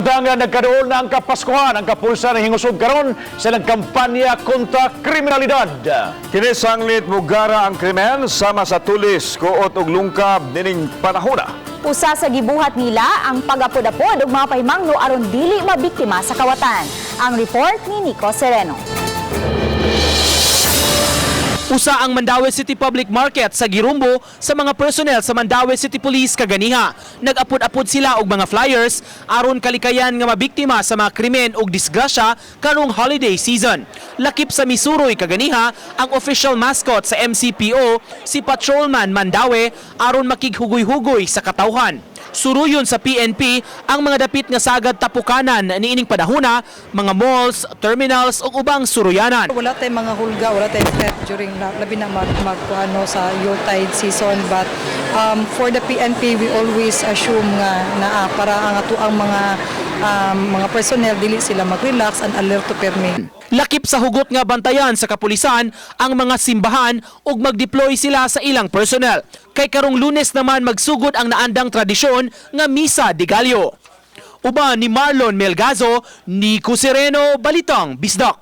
Samtang nagkaduol na ang Kapaskuhan, ang kapulisan nahingusog karon sa ilang kampanya kontra kriminalidad. Kini sanglit mugara ang krimen sama sa tulis, kuot ug lungkab nining panahona. Usa sa gibuhat nila ang pag-apod-apod og mga pahimangno aron dili mabiktima sa kawatan. Ang report ni Nico Sereno. Usa ang Mandaue City Public Market sa girumbo sa mga personnel sa Mandaue City Police kaganiha. Nag-apod-apod sila og mga flyers aron kalikayan nga mabiktima sa mga krimen ug disgrasya karong holiday season. Lakip sa misuroy kaganiha ang official mascot sa MCPO, si Patrolman Mandaue, aron makighugoy-hugoy sa katawhan. Suruyon sa PNP ang mga dapit nga sagad tapukanan niining panahona, mga malls, terminals ug ubang suruyanan. Wala tayong mga hulga, wala tayong threat during labi na mag ano sa Yuletide season, but for the PNP, we always assume nga naa para ang atoang mga personnel dili sila mag-relax and alerto permi. Lakip sa hugot nga bantayan sa kapulisan ang mga simbahan ug mag-deploy sila sa ilang personnel. Kay karong Lunes naman magsugod ang naandang tradisyon nga Misa de Gallo. Uban ni Marlon Melgazo, Nico Sereno, Balitang Bisdak.